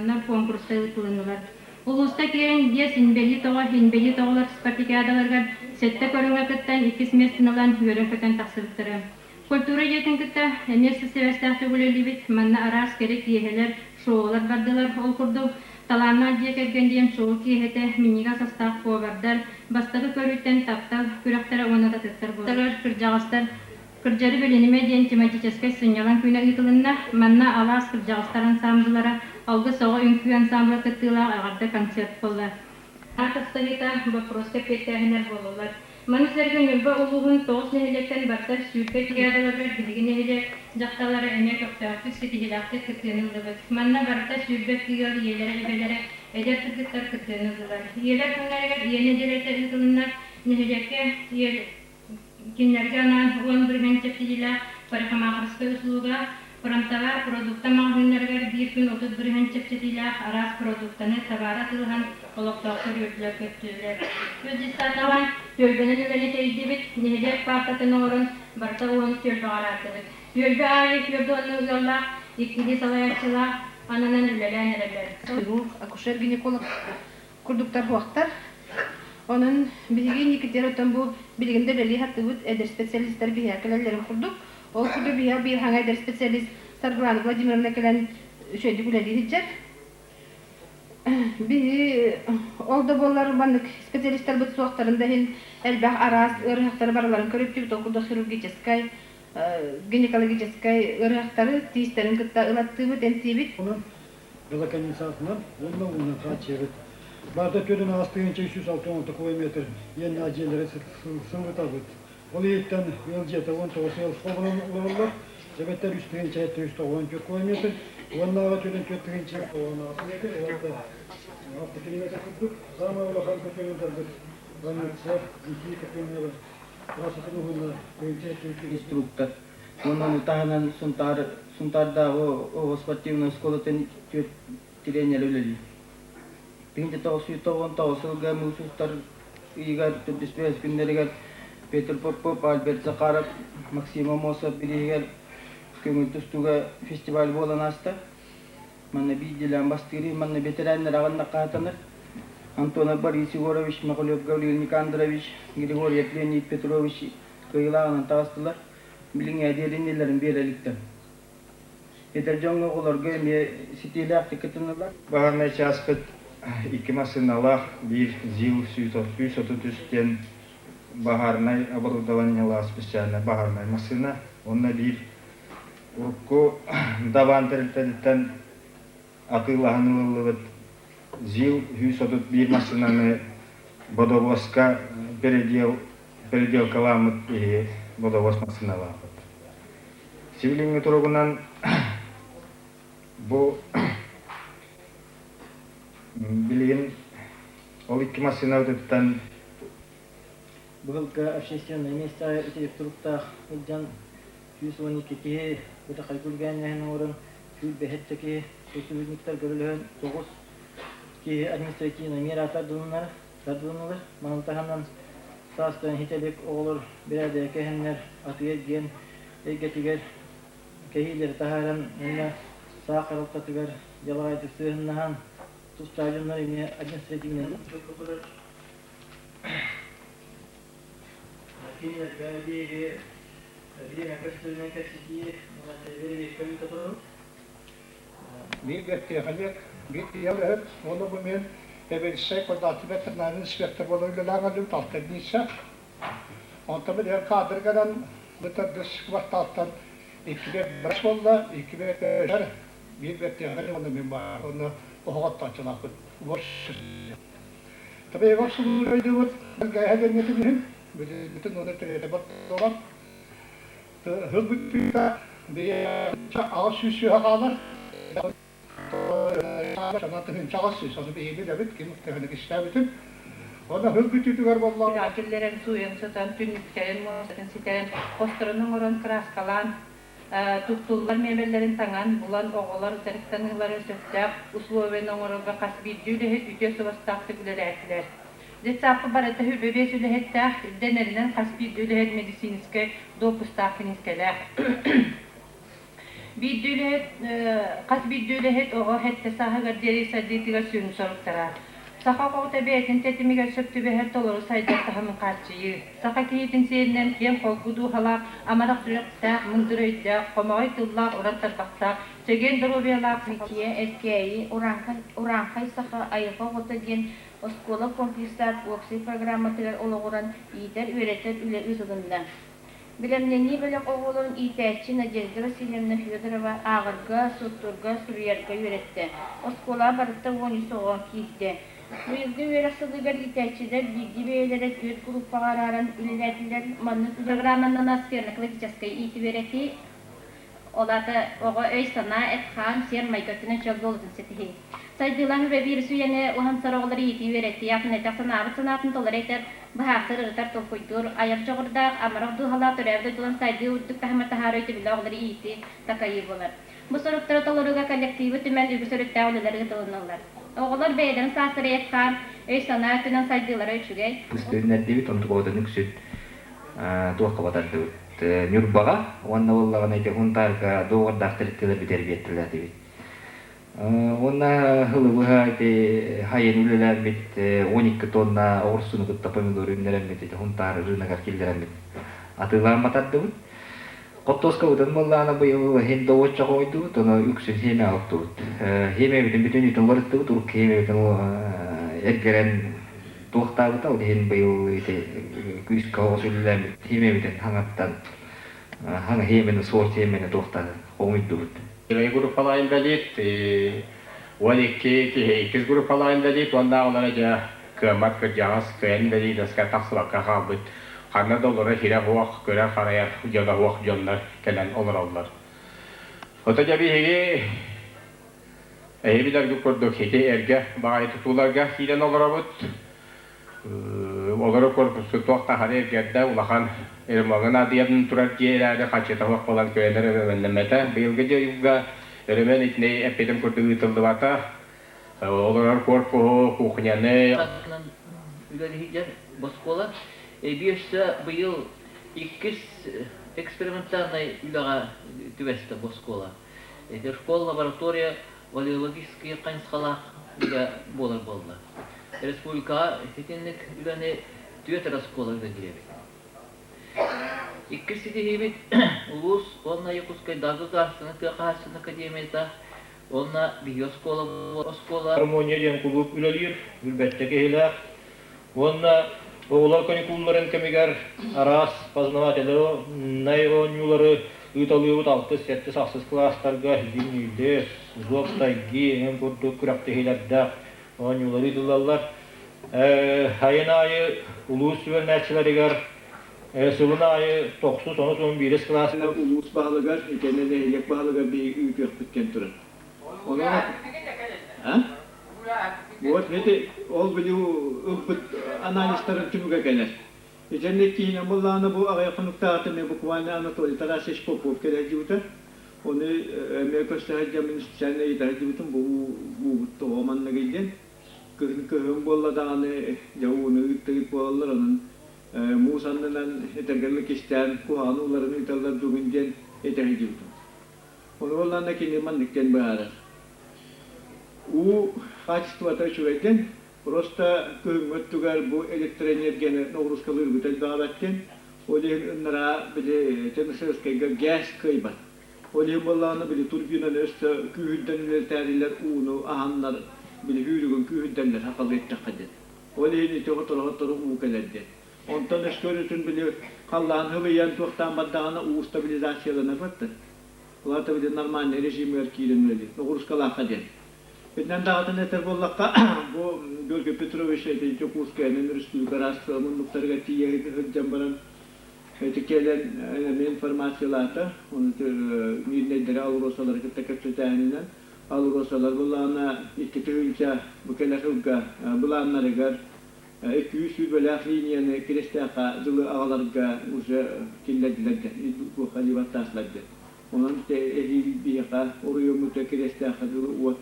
марафоннар, куонкурустар ыытылыннылар. Улууска киирэн биэс инбэлиит оҕо инбэлиит оҕолор спартакиадаларыгар сэттэ көрүҥҥэ кыттан иккис миэстэни ылан үөрэн-көтөн тахсыбыттара. Культура дьиэтин кытта эмиэ сибээстээхтик үлэлиибит. Манна араас кэрэ киэһэлэр, шоулар бардылар. Ол курдук, Талааннаах дьиэ кэргэн диэн шоу киэһэтэ, минньигэс астаах повардар, бастакы көрүүттэн таптал күрэхтэрэ уонна да атыттар буоллулар. Кырдьаҕастар Кырдьары билинимэ диэн тематическай сынньалаҥ күнэ ыытылынна. Манна Алаас кырдьаҕастар ансаамбыллара, Алгыс оҕо үҥкүү ансаамбыла кыттыылаах эҕэрдэ концерт буолла. Атастаһыыта боппуруоска эппиэттээһиннэр буоллулар. Маны сэргэ Ньурба улууһун тоҕус нэһилиэктэн барыта 20 бригадаларыгар биһиги нэһилиэк дьахталлара эмиэ көхтөөхтүк, ситиһиилээхтик кыттыыны ыллыбыт. Манна барыта 22 ыал ийэлэрэ, эбэлэрэ, эдэр кыргыттар кыттыыны ыллылар. Ийэлэр күннэригэр ийэ нэдиэлэтэ ыытылынна. Нэһилиэккэ Кинилэргэ анаан 10% чэпчэтиилээх парикмахерскай услуга, промтовар продукта маҕаһыыннарыгар биир күн 30% чэпчэтиилээх араас продуктаны, табаары атыылаһан олохтоохтор үөрдүлэр-көттүлэр. Үс дьыссаатаҕа түөлбэнэн үлэни тэрийдибит, нэһилиэк паартатын оҥорон барыта 10 түөлбэҕэ араардыбыт. Түөлбэ аайы түөрт уонна ыаллаах, иккилии салайааччылаах ананан үлэлээн эрэллэр. Хирург, акушер-гинеколог курдуктар суохтар. Онон биһиги инникитигэр оттон бу билигин да үлэлии сатыыбыт эдэр специалистар биһиэхэ кэлэллэрин курдук. Ол курдук биһиэхэ биир хаҥа эдэр специалист Саргылана Владимировна кэлэн үчүгэйдик үлэлии сылдьар. Биһи ол да буоллар маннык специалистарбыт суохтарын да иһин элбэх араас ыарыһахтары барыларын көрүптүбүт. Ол курдук хирургическай, гинекологическай ыарыһахтары тиистэрин кытта ылаттыыбыт, эмтиибит. Онон белоконенсатынан уонна уунан хааччыйабыт. Барыта төрүн аҕыс тыһыынча 360 километр иэннээх дьиэлэри сылытабыт. Ол иһиттэн ыал дьиэтэ 19 ыал холбонон олороллор, эбэтэр үс тыһыынча 794 километр, уоннааҕы төрүн 4 тыһыынча 96 метр, уонна 6 километр курдук. Саамай улахан көтөҥүллэрбит больница, итии көтөҥүлэр трассатын уһуна тыһыынча Инструктор. Уонна ону таһынан Сунтаар Сунтаардааҕы оҕо спортивнай оскуолатын түөрт тириэньэрэ үлэлиир. 1999 сылга муус устар ыйыгар төрдүс бэһис күннэригэр Петр Попов, Альберт Захаров, Максим Аммосов бирииһигэр көҥүл тустууга фестиваль буолан ааста. Манна биирдиилээн бастыыры, манна бэтэрээннэр аҕынна хаһатанар. Антонов Борис Егорович, Михалев Гаврил Никандрович, Григорьев Леонид Петрович кыайыылааҕынан таҕыстылар. Билиҥҥэ диэри иннилэрин биэрэ иликтэр. Эдэр дьоҥҥо оҕолорго эмиэ ситиилээхтик кытыннылар. Баһаарынай чааспыт икки массыыналаах, биир ЗИЛ 133 диэн баһаарынай оборудованиелаах специальнай баһаарынай массыына уонна биир урукку Дабаан тэрилтэтиттэн атыылаһан ылыллыбыт ЗИЛ 131 массыынаны бодобуоска передел переделкаламмыт киһи бодобуос массыыналаахпыт. Сибилиҥҥи туругунан бу билигин ол икки массыынабытыттан Быһылга общественнай миэстэҕэ итирик туруктаах сылдьан 112 киһи бытахай күлгээннэһэн оҥорон 107 киһи сотрудниктар көрүлэһэн 9 киһи административнай миэрэ тардылыннар тардылыннылар. Маны таһынан саастан хитэ илик оҕолор бэрээдэги кэһэннэр атыы-эргиэн эйгэтигэр кэһиилэри таһааран уонна саа харалтатыгар дьалаҕайдык сыһыаннаһан тустаах дьоннор эмиэ административнай Кинилэргэ биһиги биир көстүүнэн кэпсэтии бэрэбиэркэ ыыта турабыт. Биир бэртиэхэлиэк, биир тиийэн уонна бу мен эбэлиссэй квадратный ветеринарный инспектор буолан үлэлээн кэллибит алта единица. Онтон билигин каадыр кэлэн бу төрдүс кварталтан икки бэс буолла, икки бэс биир бэртиэхэлиэк уонна мин баар уонна оһоҕоттооччулаахпыт. Табиҕа сулууйдубут гээһэ диэн иһин бүтүн уонна төрүөтэ буолан сыл бүттүүтэ 800 сүөһэ хаалар. 1800 ону биһиги билэбит ким төһөнү кистээбитин. Онно сыл бүтүүтүгэр буоллаҕына Киллэрэн сууйан сытан түннүктэрин муостатын ситэрэн хосторун оҥорон кырааскалаан туттуллар миэбэллэрин таҥан булан оҕолор дьарыктаныыларын сөптөөх условияны оҥорорго хас биирдии үлэһит үтүө суобастаахтык үлэлээтилэр. Детсадка барыта 25 үлэһиттээх, ирдэнэринэн хас биирдии үлэһит медицинскэй допустаах киниискэлээх. Биирдии үлэһит, хас биирдии үлэһит оҕо сэттэ сааһыгар диэри сайдыытыгар сүрүн соруктара. Саха оҕото бэйэтин тэтимигэр сөп түбэһэр толору сайдар таһымын хааччыйыы. Саха киһитин сиэринэн киэҥ холку дууһалаах, амарах сүрэхтээх, мындыр өйдөөх, хомоҕой тыллаах, уран тарбахтаах, чэгиэн доруобуйалаах Мичийэ Эркээйи Урааҥхай саха айылҕа оҕото диэн оскуола комплекстаах уопсай программатыгар олоҕуран иитэр-үөрэтэр үлэ ыытылынна. Бэлэмнэнии бөлөх оҕолорун иитээччи Надежда Васильевна Федорова ааҕарга, суоттуурга, суруйарга үөрэттэ. Оскуолаҕа барыта 13 оҕо киирдэ. Быйылгы үөрэх сылыгар иитээччилэр биирдии бэйэлэрэ түөрт группаҕа арааран үлэлээтилэр. Маннык Программанан сферно-экологическай иитии-үөрэтии, ол аата оҕо өй-санаа, эт-хаан, сиэр-майгы өттүнэн чөл буолуутун ситиһии. Сайдыылаах үлэ биир үйэни уһансар оҕолору иитии-үөрэтии, атын этэх санаабыт санаатын толору этэр, быһаарсар, ырытар, толкуйдуур, айар дьоҕурдаах, амарах дууһалаах төрөөбүт дойдуларын сайдыы үрдүк таһыма таһаарыы өйдөбүлэ оҕолору иитии, такайыы буолар. Бу соруктары толорууга коллективы түмэн үгүс өрүттээх үлэлэр ыытылынналлар. Оҕолор бэйэлэрин саастара эт-хаан, өй-санаа өттүнэн сайдыылара үчүгэй. Үстүүннэрдибит, онтукабытын үксүн туохха батардыбыт. Ньурбаҕа уонна буоллаҕына ити Хунтаарга доҕордоох тэрилтэлэр бүтэр биэртэлээтибит. Уонна сылы быһа ити хайын үлэлээммит 12 тонна оҕурсуну кытта помидор үүннэрэммит ити Хунтаар рыногар киллэрэммит атыылаан батардыбыт. Хортуоскабытын буоллаҕына быйыл иһин добуочча хомуйдубут, ону үксүн хиэмэ оттубут. Хиэмэбитин бүтүн үтүн уларыттыбыт, урукку хиэмэбитин эргэрэн туохтаабыта, ол иһин быйыл ити күүскэ оҕус үлэлээбит хиэмэбитин хаҥаттан хаҥа хиэмэни, суорт хиэмэни туохтаан хомуйдубут. Первый группалаах инбэлиит, 12 киһи иккис группалаах инбэлиит уонна олоро дьэ кыаммат кырдьаҕас кыайан инбэлиидэскэ тахсыбакка хаалбыт ханна да олоро сирэ суох, көрөр-харайар дьоно суох дьоннор кэлэн олороллор. Ото дьэ биһиги эһи билэргит курдук ити эргэ баҕайы тутууларга киирэн олоробут. Олору корпуспут туох тахары эргэрдэ улахан ремоҥҥа наадыйан турар дьиэ эрээри хаччыта суох буолан кыайан өрөмүөннэммэтэ. Быйылгы дьылга өрөмүөн итини эппитим курдук ыытыллыбата. Олорор корпуһу, кухняны үлэлиһигэр оскуола эбии өссө быйыл иккис экспериментальнай үлэҕэ түбэстэ бу оскуола. Ити школа лаборатория валеологическай хайысхалаах үлэ буолар буолла. Республикаҕа итинник үлэни түөрт эрэ оскуола үлэлиир эбит. Иккис ситиһиибит улуус уонна Якутскайдааҕы государственнай тыа хаһаайыстыбатын академията уонна биһиги оскуола оскуола Гармония диэн кулууп үлэлиир, билбэттэ киһилээх. Уонна оҕолор каникулларын кэмигэр араас познавательнай оонньуулары ыыталыыбыт алтыс, сэттис, ахсыс кылаастарга зимний лес, зов тайги эҥин курдук күрэхтэһиилэрдээх оонньуулары ыытыллаллар. Айын аайы улуус үөрэнээччилэригэр сылын аайы тохсус, онус, он биирис кылаас Улуус баһылыгар итиэннэ нэһилиэк баһылыгар биһиги ыытыахпыт диэн турар. Онон Вот ити ол били ылбыт анализтарын түмүгэ кэлэр. Итинник киһинэн буоллаҕына бу аҕыйах хонуктааҕыта эмиэ буквально Анатолий Тарасович Попов кэлэ сылдьыбыта. Ону эмиэ көрсө сылдьаммын специально ыйыта сылдьыбытым бу уубут тоҕо манныгый диэн. Кыһын кыһын буолла даҕаны дьэ ууну ыыттыгыт буолаллар онон муус аннынан этэргэ кистээн куһаҕан ууларын ыыталлар дугун диэн этэ сылдьыбытым. Ону буоллаҕына кини маннык диэн быһаарар. Уу хаачыстыбата үчүгэйдэн, просто кыһыҥҥы өттүгэр бу электроэнергияны ноҕуруускалыырбыт элбэҕэ диэн, ол иһин ыннараа били Чернышевскайга ГЭС кыайбат. Ол иһин буоллаҕына били турбинаны өссө күүһүрдэн үлэлэтээрилэр ууну аһаннар били сүүрүгүн күүһүрдэллэр сахалыы эттэххэ диэн. Ол иһин ити сотору-сотору уу кэлэр диэн. Онтон өскөрүтүн били халлаан сылыйан туохтаан бардаҕына уу стабилизацияланар баттар. Улаата били нормальный режимигэр киирэн үлэлиир. Ноҕуруускалаахха диэн. Итинэн даҕатан этэр буоллахха, бу Георгий Петрович ити Дьокуускайынан республика араас муннуктарыгар тиийэ сылдьан баран ити кэлэн эмиэ информациялаата. Ону миирнэйдэри АЛРОСАлары кытта кэпсэтээһининэн АЛРОСАлар былаана 2000 бу кэлэр сылга былааннарыгар 200 сүүрбэлээх линияны Киристээххэ дылы аҕаларга уже киллэрдилэр диэн, туохха баттаатылар диэн. Онон эһиил биһиэхэ оройуоммута Киристээххэ дылы уот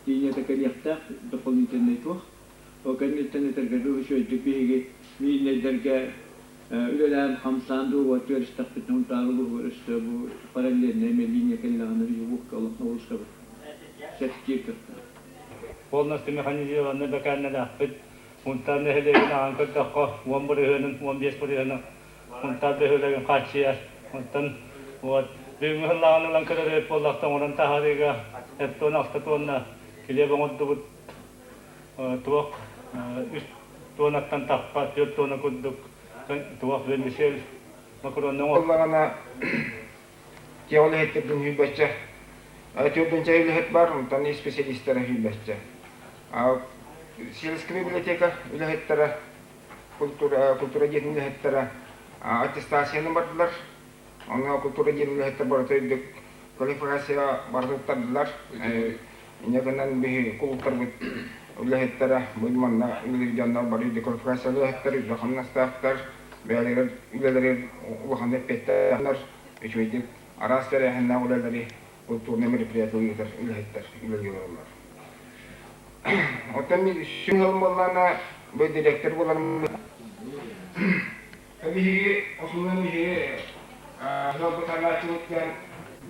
линията кэлиэхтээх, дополнительнай туох. Ол кэнниттэн этэргэ дылы үчүгэйдик биһиги миирнэйдэргэ. Үлэлээн хамсаан дуо түөрүстэхпитинэ Унтаар улууһугар өссө бу параллельнай эмэ линия кэллэҕинэ биһи уокка олох ноҕуруускабыт чэпчиир кыахтаах. Полностью механизированный бэкээннэлээхпит. Унтаар нэһилиэгин ааҕан көрдөххө, 10 бырыһыанын, 15 бырыһыанын Унтаар бөһүөлэгин хааччыйар. Онтон вот бүгүҥҥү сыллааҕын ылан көрөр буоллахта оҥорон таһаарыыга эптон алта тонна килиэп оҥордубут туох үс туонаттан тахха түөрт туона курдук туох вермишель макаронны Буоллаҕына тиэ үлэһиттэрбин сүүрбэччэ түөртүнчэ үлэһит бар, онтон исписэлиистэрэ сүүрбэччэ. Сельская библиотека үлэһиттэрэ культура, культура дьиэтин үлэһиттэрэ аттестацияны бардылар. Онно культура дьиэтин үлэһиттэр барыта үрдүк квалификация барыта туттардылар. Инньэ гынан биһи кулууптарбыт үлэһиттэрэ бу манна үлэлиир дьоннор бары үрдүк квалификациялаах үлэһиттэр, үрдүк хамнастаахтар, бэйэлэригэр үлэлэригэр улахан эппиэттээхтэр, үчүгэйдик араас тэрээһиннээх үлэлэри культурнай мероприятие ыытар үлэһиттэр үлэлии олороллор. Оттон мин үсүн ыалым буоллаҕына, бу директор буоларым Биһиги осунан биһиги ыалбыт анааччыбыт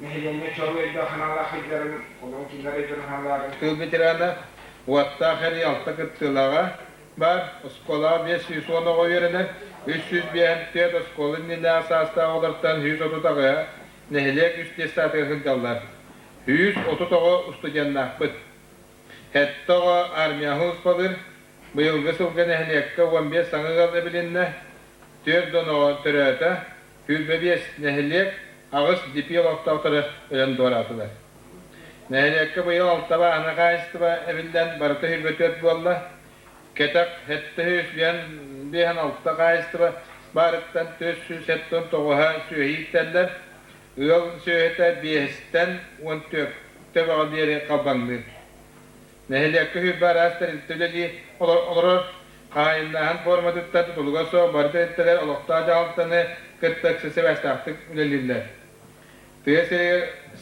нэһилиэнньэ чору өйдөөх санаалаах сылдьарын, олорун кинилэр өйдөрүн санаалаарын. Тыыл ветерана, уоттаах эрий алта кыттыылааҕа баар, оскуолаҕа 510 оҕо үөрэнэр, 354 оскуола иннинээҕи саастаах оҕолортон 138-а нэһилиэк үс детсадыгар сылдьаллар. 130 оҕо устудьуоннаахпыт. Сэттэ оҕо армияҕа ууспалыыр, быйылгы сылга нэһилиэккэ 15 саҥа ыал эбилиннэ, түөрт дьон оҕо төрөөтө, 25 нэһилиэк, аҕыс ДП олохтоохторо өлөн туораатылар. Нэһилиэккэ быйыл алта бааһына хаһаайыстыба эбиллэн барыта 24 буолла. Кэтэх 756 хаһаайыстыба баарыттан 479-а сүөһү ииттэллэр, Ыал сүөһүтэ биэһиттэн 14 төбөҕө диэри халбаҥныыр. Нэһилиэккэ сүүрбэ араас тэрилтэ үлэлии олорор. Хаһаайыннааһын форматыттан тутулуга суох бары тэрилтэлэр олохтоох дьаһалтаны кытта ыкса сибээстээхтик үлэлииллэр. Тыа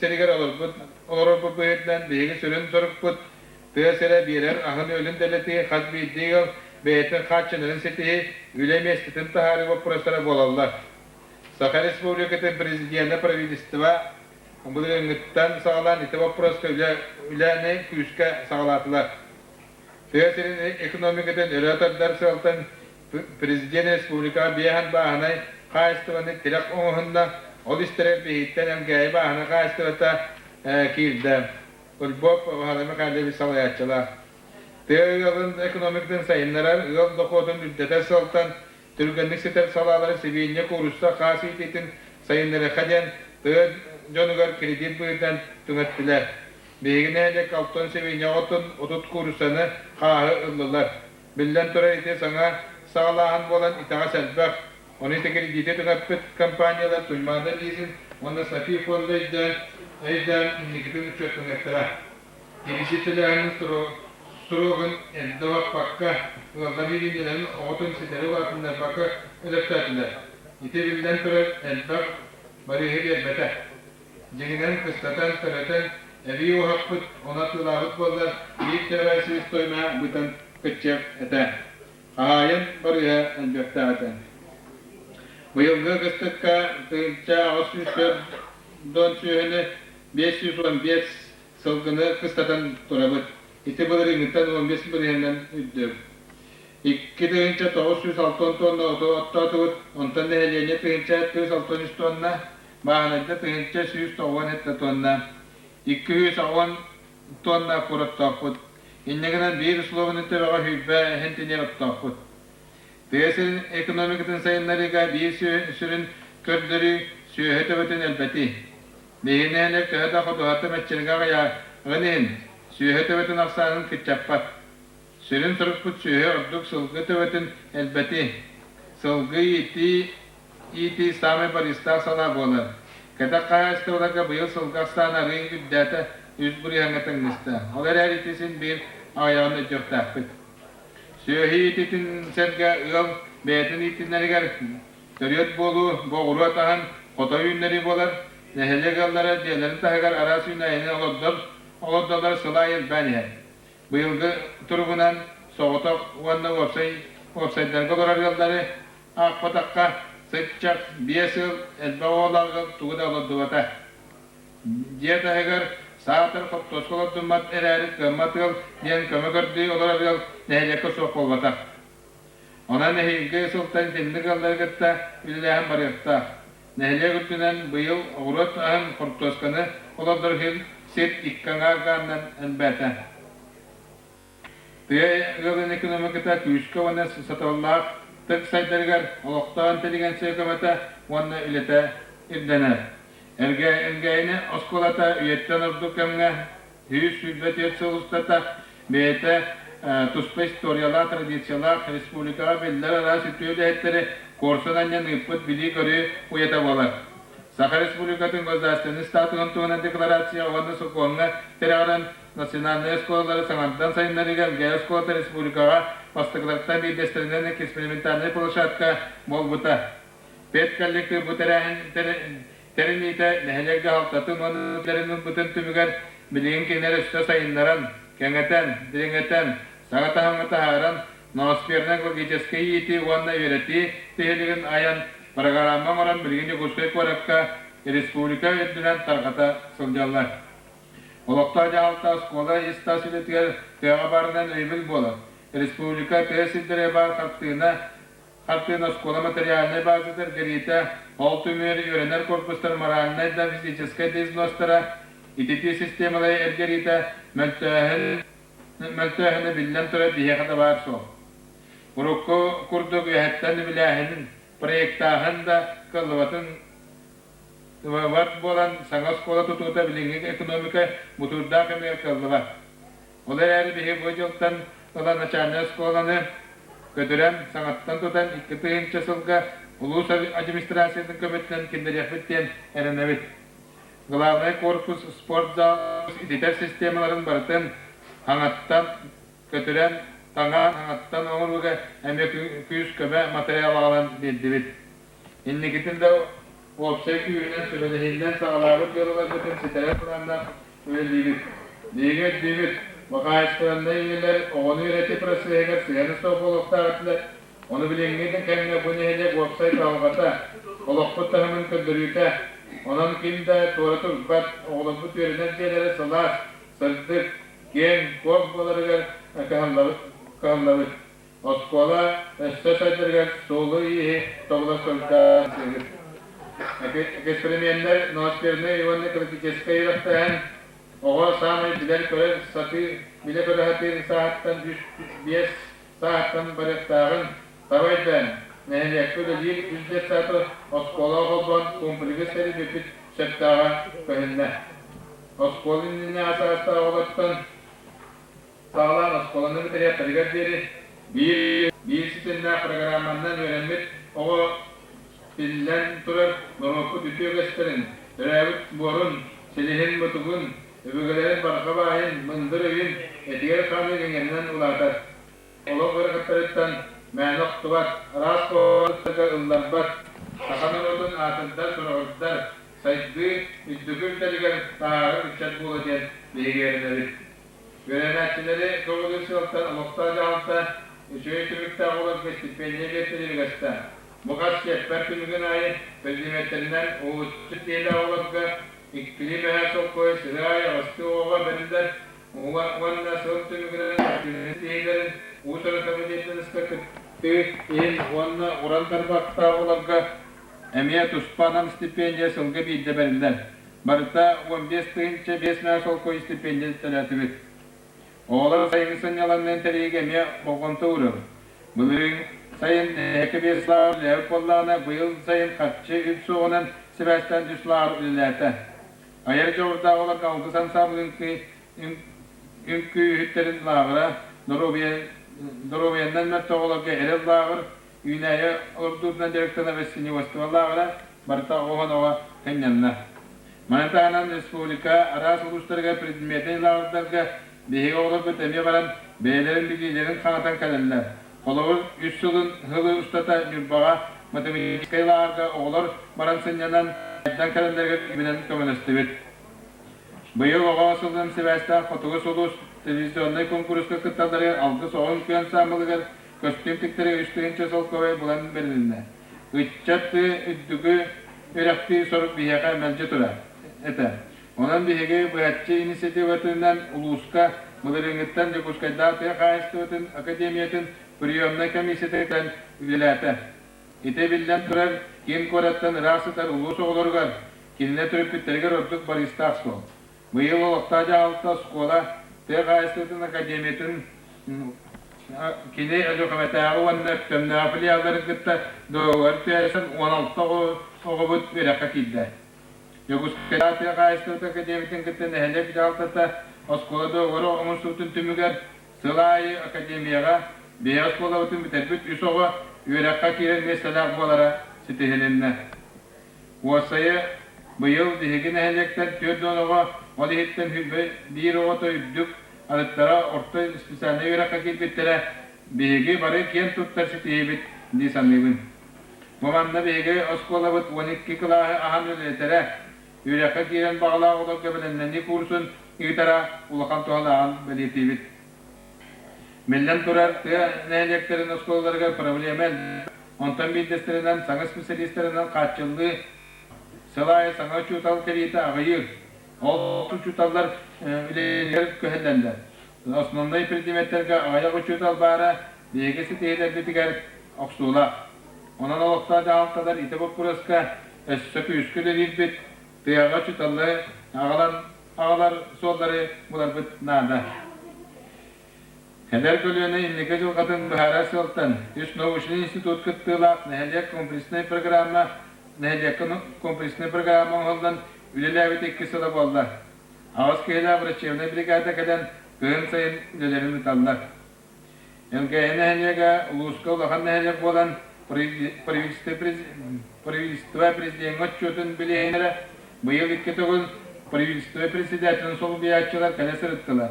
сиригэр олорбут олорорбут быһыытынан биһиги сүрүн сорукпут тыа сирэ биэрэр аһын-үөлүн дэлэтии хас биирдии ыал бэйэтин хааччынарын ситиһии, үлэ миэстэтин таһаарыы боппуруостара буолаллар. Саха Республикатын Президенэ правительство былырыыҥҥыттан саҕалаан ити боппуруоска үлэ үлэни күүскэ саҕалаатылар. Тыа сирин экономикатын өрө тардар сыалтан Президент республикаҕа биэһэн бааһынай хаһаайыстыбаны тирэх оҥоһунна, ол истэригэр биһиттэн Элгээйи бааһынай хаһаайыстыбата киирдэ. Ульбов Вахалай Михайлович салайааччылаах. Тыа ыалын экономикатын сайыннарар, ыал дохуотун үрдэтэр сыалтан Түргэнник ситэр салаалары сибиинньэ, куурусса, хаас иитиитин сайыннарыахха диэн тыа дьонугар кредит быһыытынан түҥэттилэр. Биһиги нэһилиэк алтан сибиинньэ оҕотун 30 кууруссаны, хааһы ыллылар. Биллэн турар, ити саҥа саҕалааһын буолан итэҕэс элбэх. Ону ити кредити түҥэппит компаниялар Туймаада Лизинг уонна Софи фонда өйдөөн, өйдөөн инникитин учуоттаныахтара. Кредит төлөөһүнүн суругун эрдэ баппакка, ыаллар бириинньэлэрин оҕотун ситэри улаатыннарбакка өлөртөөтүлэр. Ити биллэн турар, элбэх барыыһы биэрбэтэ. Дьиҥинэн, кыстатан, төрөтөн, эбии уһаппыт, ону атыылаабыт буоллар, биир төбө сыыс тойуна бытан кыччыах этэ. Хаһаайын барыыһа элбэхтээх этэ. Быйылгы кыстыкка 1804 дон сүөһүнү 515 Сылгыны кыстатан турабыт. Ити былырыыҥҥыттан 15 бырыһыанынан үрдүк. 2960 тонна оту оттоотубут, онтон нэһилиэнньэ 1463 тонна, бааһынайда 1197 тонна, 210 тонна кур оттоохпут. Инньэ гынан биир услуобаны төбөҕө сүүрбэ сентинер оттоохпут. Тыа сирин экономикатын сайыннарыыга биир сүрүн көрдөрүү сүөһү төбөтүн элбэтии. Биһиги нэһилиэк төһө да ходуһата мэччирэҥэ аҕыйааҕын иһин, сүөһү төбөтүн ахсаанын кыччаппат. Сүрүн сорукпут сүөһү ордук сылгы төбөтүн элбэтии. Сылгы иитии иитии саамай барыыстаах салаа буолар. Кэтэх хаһаайыстыбаларга быйыл сылгы ахсаана арыый үрдээтэ, үс бырыһыаҥҥа тэҥнэстэ. Ол эрээри ити син биир аҕыйаҕын өйдүөхтээхпит. Сүөһү иитиитин сэргэ ыал бэйэтин иитинэригэр Төрүөт буолуу бу оҕуруот аһын хото үүннэрии буолар. Нэһилиэк ыаллара дьиэлэрин таһыгар араас үүнээйини олордор, олордоллор сыл аайы элбээн иһэр. Быйылгы туругунан соҕотох уонна уопсай уопсайдарга олорор ыаллары Аахпатахха, сыччах 5 сыл элбэх оҕолоох тугу да олордубата. Дьиэ таһыгар саатар хортуоска олордуммат эрээри кыаммат ыал диэн көмө көрдүү олорор ыал нэһилиэккэ суох буолбатах. Онон эһиилги сылтан итинник ыаллары кытта үлэлээһин барыахтаах. Нэһилиэк үрдүнэн быйыл оҕуруот аһын хортуосканы олордор иһин сир икки аҥаар гаанынан элбээтэ. Тыа ыалын экономиката күүскэ уонна сатабыллаахтык сайдарыгар олохтоох интеллигенция көмөтө уонна үлэтэ ирдэнэр. Элгээйини оскуолата үйэттэн ордук кэмҥэ 124 сыл устата бэйэтэ туспа историялаах, традициялаах республикаҕа биллэр араас үтүө үлэһиттэри куорсун анньан ыыппыт билии-көрүү уйата буолар. Саха Республикатын государственнай статуһун туһунан декларация уонна сокуоҥҥа тирэҕирэн национальнай оскуолалары саҥардан сайыннарыыга Элгээйи оскуолата республикаҕа бастакылартан биирдэстэринэн экспериментальнай площадка буолбута. Педколлектив бу тэрээһин тэриниитэ нэһилиэк дьаһалтатын уонна үлэлэрин ылбытын түмүгэр билигин кинилэр өссө сайыннаран, кэҥэтэн, дириҥэтэн, саҥа таһымҥа таһааран ноосфернай экологическай иитии уонна үөрэтии тиһилигин айан программа оҥорон билигин Дьокуускай куоракка республика үрдүнэн тарҕата сылдьаллар. Олохтоох дьаһалта оскуола ис-тас үлэтигэр тыаҕа баарынан өйөбүл буолар. Республика тыа сирдэрэ баар хартыына хартыына оскуола материальнай базата эргэриитэ, ол түмүгэр үөрэнэр корпустар моральнай да физическэй да изностара, ититии системалара эргэриитэ, мөлтөөһүн мөлтөөһүнэ биллэн турар биһиэхэ да баар суол. Урукку курдук үөһэттэн үбүлээһин, проектааһын да кыаллыбатын Ват буолан, саҥа оскуола тутуута билиҥҥи экономика бутуурдаах кэмигэр кыаллыбат. Ол эрээри биһиги бу дьылтан ыла начальнай оскуоланы көтүрэн, саҥаттан тутан 2000 сылга улуус администрациятын көмөтүнэн киллэриэхпит диэн эрэнэбит. Главнай корпус, спортзал, ититэр системаларын барытын хаҥаттан көтүрэн, таҥаан, хаҥаттан оҥорууга эмиэ күүс-көмө матырыйаал аҕалан биэрдибит. Инникитин да уопсай күүһүнэн сүбэлэһиинэн саҕалаабыт дьыалаларбытын ситэрэр былааннаах үлэлиибит. Биһиги өйдүүбүт, баҕаайыстыбаннай үлэлэр оҕону үөрэтии процеһыгар сыһыана суох буолуохтаах этилэр. Ону билиҥҥи да кэмҥэ бу нэһилиэк уопсай кыһалҕата, олохпут таһымын көрдөрүүтэ. Онон ким да туора турбат, оҕолорбут үөрэнэр дьиэлэрэ сылаас, сырдык, киэҥ, куоҥ буоларыгар кыһаллабыт. Оскуола өссө сайдарыгар суолу-ииһи тобула сылдьан сыһыт. Эксперименнэр ноосфернай уонна экологическай үөрэхтээһин оҕо саамай билэр-көрөр сатыы билэ-көрө сатыыр сааһыттан 3-5 сааһыттан барыахтааҕын таба өйдөөн, нэһилиэккэ үлэлиир үс детсады оскуолаҕа холбоон комплекс тэрийбиппит сөптөөҕө көһүннэ. Оскуола иннинээҕи саастаах оҕолортон Саҕалаан оскуоланы бүтэриэхтэригэр диэри биир биир ситимнээх программаннан үөрэммит оҕо биллэн турар норуоппут үтүө үгэстэрин, төрөөбүт буорун, силиһин-мутугун, өбүгэлэрин барҕа баайын, мындыр өйүн этигэр-хаанын иҥэринэн улаатар. Олох ыарахаттарыттан мээнэ охтубат, араас куһаҕаннарга ылларбат, саха норуотун аатырдар-сураҕырдар, сайдыы үрдүкү үрдэлигэр таһаарар ыччат буолуо диэн биһиги эрэнэбит. Үөрэнээччилэри көҕүлүүр сыалтан олохтоох дьаһалта үчүгэй түмүктээх оҕолорго стипендия биэртэлиир үгэстээх. Бу хас чиэппэр түмүгүн аайы предметтеринэн уһулуччу киһилээх оҕолорго иккилии мөһөөк солкуой сырыы аайы аҕыстыы оҕоҕо бэриллэр уонна сыл түмүгүнэн киһилэрин уус-уран самодеятельноска кыттыы иһин уонна уран тарбахтаах оҕолорго эмиэ туспа анал стипендия сылга биирдэ бэриллэр. Барыта 15 5 мөһө солкуой стипендия төлөөтүбүт. Оҕолор сайыҥҥы сынньалаҥнарын тэрийиигэ эмиэ болҕомто уурабыт. Былырыын сайын нэһилиэккэ биэс лааҕыр үлэлээбит буоллаҕына, быйыл сайын харчы үп суоҕунан сибээстээн үс лааҕыр үлэлээтэ. Айар дьоҕурдаах оҕолорго алгыс ансаамбыл үҥкүүһүттэрин лааҕыра, доруобуйаннан мөлтөх оҕолорго эрэл лааҕыр, Үүнээйи олордуутунан дьарыктанар растениеводство лааҕыра барыта оҕо-оҕо кынньанна. Маны таһынан республика араас улуустарыгар предметнэй лааҕырдарга биһиги оҕолорбут эмиэ баран бэйэлэрин билиилэрин хаҥатан кэлэллэр. Холобур, үс сылын сылы устата Ньурбаҕа математическай лааҕырга оҕолор баран сынньанан, сайдан кэлэллэригэр үбүнэн көмөлөстүбүт. Быйыл оҕо сылынан сибээстээх Хотугу сулус телевизионнай куонкуруска кытталларыгар Алгыс оҕо үҥкүү ансаамбылыгар көстүүм тиктэрэ 3000 солкуобай булан бэрилиннэ. Ыччат үрдүкү үөрэхтиир сорук биһиэхэ мэлдьи турар этэ. Онон биһиги быһаччы инициативатынан улууска былырыыҥҥыттан Дьокуускайдаах тыа хаһаайыстыбатын академиятын приемнай комиссията кэлэн үлэлээтэ. Ити биллэн турар, киин куораттан ыраах сытар улуус оҕолоругар, кинилэр төрөппүттэригэр ордук барыыстаах суол. Быйыл олохтоох дьаһалта оскуола тыа хаһаайыстыбатын академиятын кини Өлүөхүмэтээҕи уонна Өктөмнөөҕү филиалларын кытта доруобуйа түһэрсэн 16 оҕобут үөрэххэ киирдэ. Дьокуускайдааҕы тыа хаһаайыстыбатын академиятын кытта нэһилиэк дьаһалтата оскуола доруобуйа оҥостубутун түмүгэр сыл аайы академияҕа биһиги оскуолабытын бүтэрбит үс оҕо үөрэххэ киирэр миэстэлээх буолара ситиһилиннэ. Уопсайа быйыл биһиги нэһилиэктэн 40 оҕо, ол иһиттэн биир оҕото үрдүк, арыттара орто специальнай үөрэххэ киирбиттэрэ биһиги бары киэн туттар ситиһиибит дии саныыбын. Бу манна биһиги оскуолабыт 12 кылааһы аһан үлэлэтэрэ, үөрэххэ киирэн баҕалаах оҕолорго бэлэмнэнии куурсун ыытара улахан туһалааҕын бэлиэтиибит. Биллэн турар, тыа нэһилиэктэрин оскуолаларыгар проблема элбэх. Онтон биирдэстэринэн саҥа специалистарынан хааччыллыы, сыл аайы саҥа учуутал кэлиитэ аҕыйыыр. Ол учууталлар үлэлэригэр күһэллэллэр. Основной предметтэргэ аҕыйах учуутал баара биһиги ситиһиилэрбитигэр охсуулаах. Онон олохтоох дьаһалталар ити боппуруоска өссө күүскэ үлэлиирбит, тыаҕа учууталлары аҕалан аҕалар суоллары буларбыт наада. Эдэр көлүөнэ инники дьылҕатын быһаарар сыалтан үс научнай институт кыттыылаах нэһилиэк комплекснай программа нэһилиэккэ комплекснай программа оҥоһуллан үлэлээбит икки сыла буолла. Аҕыс киһилээх врачебнай бригада кэлэн кыһын сайын үлэлэрин ыыталлар. Элгээйи нэһилиэгэ улууска улахан нэһилиэк буолан правительство президеҥҥэ отчуотун билиһиннэрэ быйыл икки төгүл правительство председателин солбуйааччылар кэлэ сырыттылар.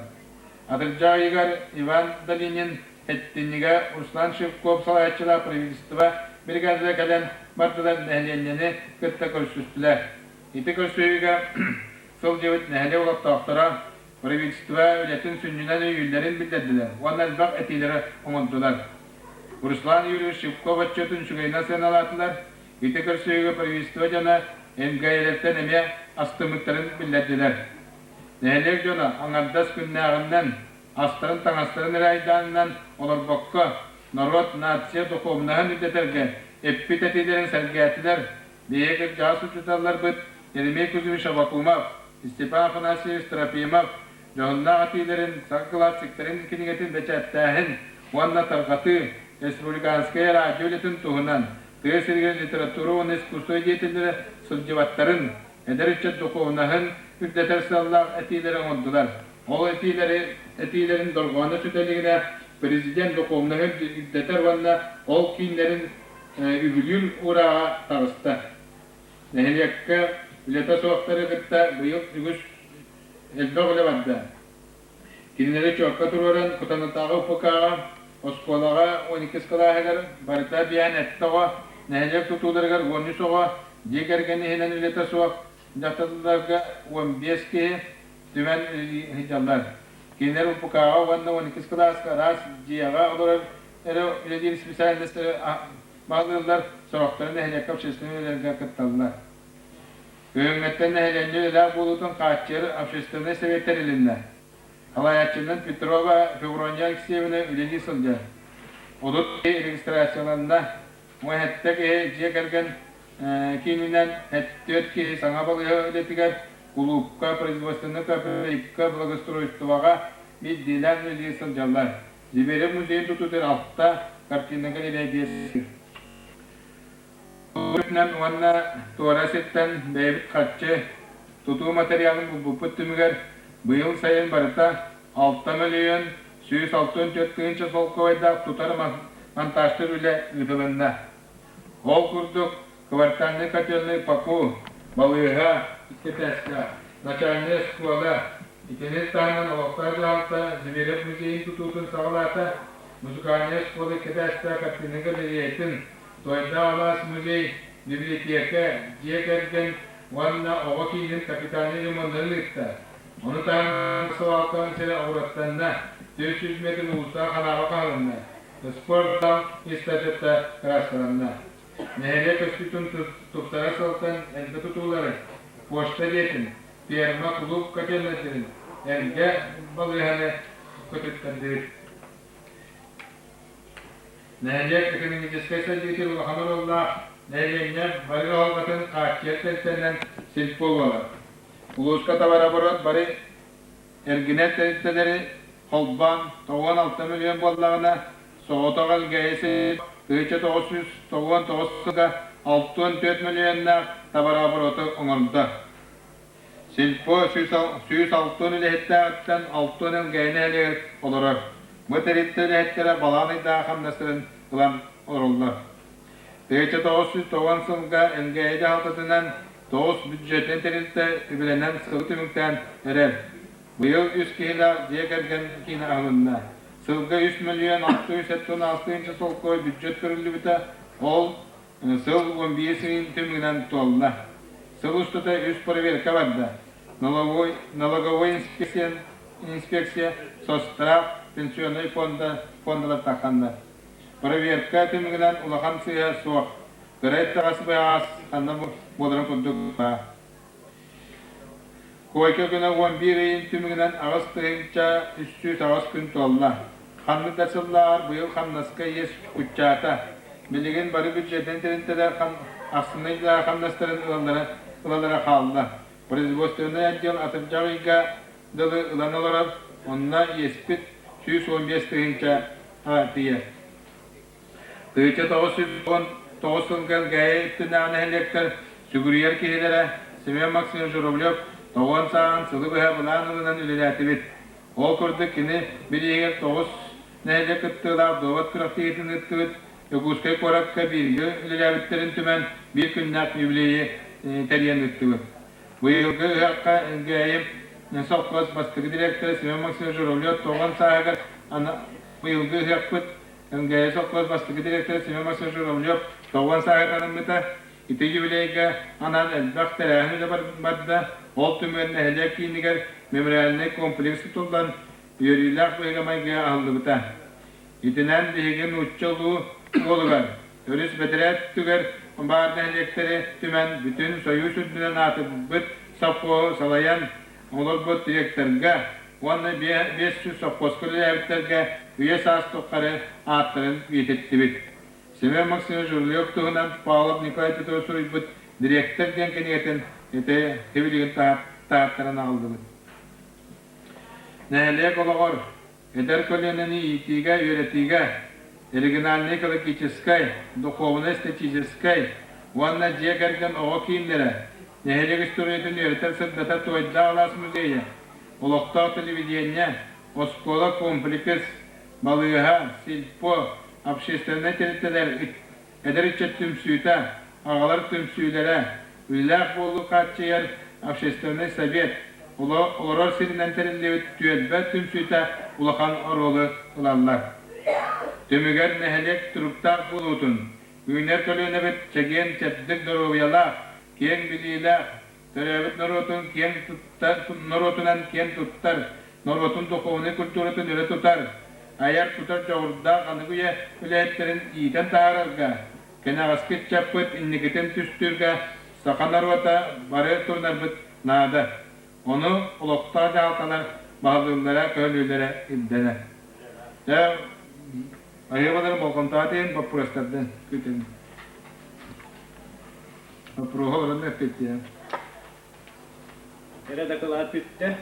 Атырдьах ыйыгар Иван Долинин Хэттиннигэ Руслан Шевков салайааччылаах правительство бригадата кэлэн бардылар нэһилиэнньэни кытта көрсүстүлэр. Ити көрсүһүүгэ сылдьыбыт нэһилиэк олохтоохторо правительство үлэтин сүнньүнэн өйүүллэрин биллэрдилэр уонна элбэх этиилэри оҥордулар. Руслан Юрьевич Шевков отчуотун үчүгэйинэн сыаналаатылар. Ити көрсүһүүгэ правительство дьоно МГЛ-тэн эмиэ астыммыттарын биллэрдилэр. Нэһилиэк дьоно аҥардас күннээҕинэн, астарын-таҥастарын эрэ айдаанынан олорбокко, норуот, нация духуобунаһын үрдэтэргэ эппит этиилэрин сэргээтилэр. Биһиги кырдьаҕас учууталларбыт Еремей Кузьмич Аввакумов, Степан Афанасьевич Трофимов дьоһуннаах этиилэрин саҥа классиктарын кинигэтин бэчээттээһин уонна тарҕатыы, республиканскай радио үлэтин туһунан тыа сиригэр литература уонна искусство деятеллэрэ сылдьыбаттарын, эдэр ыччат духуобунаһын үрдэтэр сыаллаах этиилэри оҥордулар. Ол этиилэри этиилэрин дорҕооно сүтэ илигинэ президент духуобунаһы үрдэтэр уонна ол кииннэрин үбүлүүр уурааҕа таҕыста. Нэһилиэккэ үлэтэ суохтары кытта быйыл үгүс элбэх үлэ барда. Кинилэри чуокка туруоран Кутанатааҕы УПК-ҕа, оскуолаҕа 12 кылааһыгар барыта биээн эттэ оҕо, нэһилиэк тутууларыгар 13 оҕо, дьиэ кэргэн иһинэн үлэтэ суох дьахталларга 15 киһи түмэн үлэлии сылдьаллар. Кинилэр УПК-ҕа уонна 12 кылааска араас дьиэҕэ олорор эрэ үлэлиир специальностары баһылыыллар, сорохторо нэһилиэккэ общественнай үлэлэргэ кытталлар. Күһүҥҥүттэн нэһилиэнньэ үлэлээх буолуутун хааччыйар общественнай совет тэрилиннэ. Салайааччынан Петрова Феврония Алексеевна үлэлии сылдьар. 30 киһи регистрацияланна. Муэһэттэ киһи дьиэ кэргэн киининэн 74 киһи саҥа балыыһа үлэтигэр, кулуупка, производственнай кооперативка, благоустройствоҕа биирдиилээн үлэлии сылдьаллар. Зверев музейын тутуутугар алта картина галерея биэс Үрдүнэн уонна туора сиртэн бэйэбит харчы, тутуу материалын булбуппут түмүгэр быйыл сайын барыта 6 164 000 солкуобайдаах тутар монтажтыыр үлэ ыытылынна. Ол курдук, квартальнай котельнай ПАКУ, балыыһа, икки этээстээх, начальнай оскуола, итини таһынан олохтоох дьаһалта Зверев музейын тутуутун саҕалаата, музыкальнай оскуола икки этээстээх картина галереятын, Туойдаах алаас музей, библиотека, дьиэ кэргэн уонна оҕо киинин капитальнай ремоннарын ыытта. Ону таһынан свалкаҕын сирэ оҕуруоттанна, 400 метр уулусса ханаба хаһылынна. Спорт эстафета кырааскаланна. Нэһилиэк көстүүтүн тупсарар сылтан элбэ тутуулары, почта дьиэтин, ферма, кулууп котельнайдарын, эргэ балыыһаны көтүттэрдибит. Нэһилиэк экономическай сайдыытын улахан оруоллаах нэһилиэнньэ бары кыһалҕатын хааччыйар тэрилтэнэн сельпо буолар. Улууска товарооборот бары эргинэр тэрилтэлэри холбоон 96 миллион буоллаҕына, соҕотох Элгээйи сир 1999 сылга 64 миллионнаах товарообороту оҥордо. Сельпо 160 үлэһиттээҕиттэн 60 Элгээйи нэһилиэгэр олорор. Бу тэрилтэ үлэһиттэрэ балаҕан ыйдааҕы хамнастарын ылан олороллор. 1990 сылга Элгээйи дьаһалтатынан тоҕус бюджетнай тэрилтэ үбүлэнэн сылы түмүктээн эрэр. Быйыл үс киһилээх дьиэ кэргэн киинэ аһылынна. Сылга 3 миллион 676 тыһыынча солкуой бюджет көрүллүбүтэ, ол сыл 11 ыйын түмүгүнэн туолла. Сыл устата үс проверка барда. Налоговой, налоговой инспекция, инспекция Соцстрах, пенсионнай фонда, фондалар тахханнар. Проверка түмүгүнэн улахан сыыһа суох. Кыра итэҕэс быһаҕас ханна буоларын курдук баар. Койка күнэ 11 ыйын түмүгүнэн 8308 күн туолла. Ханнык да сыллааҕар быйыл хамнаска иэс куччаата. Билигин бары бюджетнай тэрилтэлэр ахсынньы ыйдааҕы хамнастарын ылаллара, ылалара хаалла. Производственнай отдел атырдьах ыйга дылы ылан олорор, онно иэспит 115 тыһыынча тиийэр. 1919 сылга Элгээйи өттүнээҕи нэһилиэктэр сүгүрүйэр киһилэрэ Семен Максимович Журавлев тоҕуон сааһын сылы быһа былаан ылынан үлэлээтибит. Ол курдук кини бирииһигэр тоҕус нэһилиэк кыттыылаах дуобат күрэхтэһиитин ыыттыбыт, Дьокуускай куоракка бииргэ үлэлээбиттэрин түмэн биир күннээх юбилейы тэрийэн ыыттыбыт. Быйылгы ыһыахха Элгээйи совхоз бастакы директора Семен Максимович Журавлев тоҕуон сааһыгар быйылгы ыһыахпыт Элгээйи совхоз бастакы директора Семен Васильевич Журавлев тоҕуон сааһыгар анаммыта. Ити юбилейга анаан элбэх тэрээһин үлэ барда. Ол түмүгэр нэһилиэк киинигэр мемориальнай комплекс тутуллан, үөрүүлээх быһыыга-майгыга аһыллыбыта. Итинэн биһиги нуучча улуу уолугар, өрүс бэтэрээ өттүгэр баар нэһилиэктэри түмэн бүтүн Союз үрдүнэн аатырбыт совхоһу салайан олорбут директорга уонна 500 совхозка үлэлээбиттэргэ үйэ-саас тухары ааттарын үйэтиттибит. Семен Максимович Журавлев туһунан Павлов Николай Петрович суруйбут «Дириэктэр» диэн кинигэтин ити сибилигин таһааттаран аҕаллыбыт. Нэһилиэк олоҕор эдэр көлүөнэни иитиигэ, үөрэтиигэ региональнай экологическай, духуобунай-эстетическэй уонна дьиэ кэргэн оҕо кииннэрэ, нэһилиэк историятын үөрэтэр-сырдатар Туойдаах алаас музейа, олохтоох телевидение, оскуола комплекс, балыыһа, сельпо, общественнай тэрилтэлэр, эдэр ыччат түмсүүтэ, аҕалар түмсүүлэрэ, үлэлээх буолуу хааччыйар общественнай совет, олорор сиринэн тэриллибит түөлбэ түмсүүтэ улахан оруолу ылаллар. Түмүгэр нэһилиэк туруктаах буолуутун, үүнэр көлүөнэбит чэгиэн-чэбдик доруобуйалаах, киэҥ билиилээх, төрөөбүт норуотун киэн туттар, норуотунан киэн туттар, норуотун духовнай культуратын өрө тутар, айар-тутар дьоҕурдаах аныгы үйэ үлэһиттэрин иитэн таһаарарга, кэнэҕэски ыччаппыт инникитин түстүүргэ саха норуота бары турунарбыт наада. Ону олохтоох дьаһалталар баһылыыллара, көһөлүүлэрэ ирдэнэр. Дьэ, айыабалары болҕомтоҕо тиийэн боппуруостардан күүтэбин. Вопроһу олорон эппиэттиэм. Эрэ дакылаат бүттэ.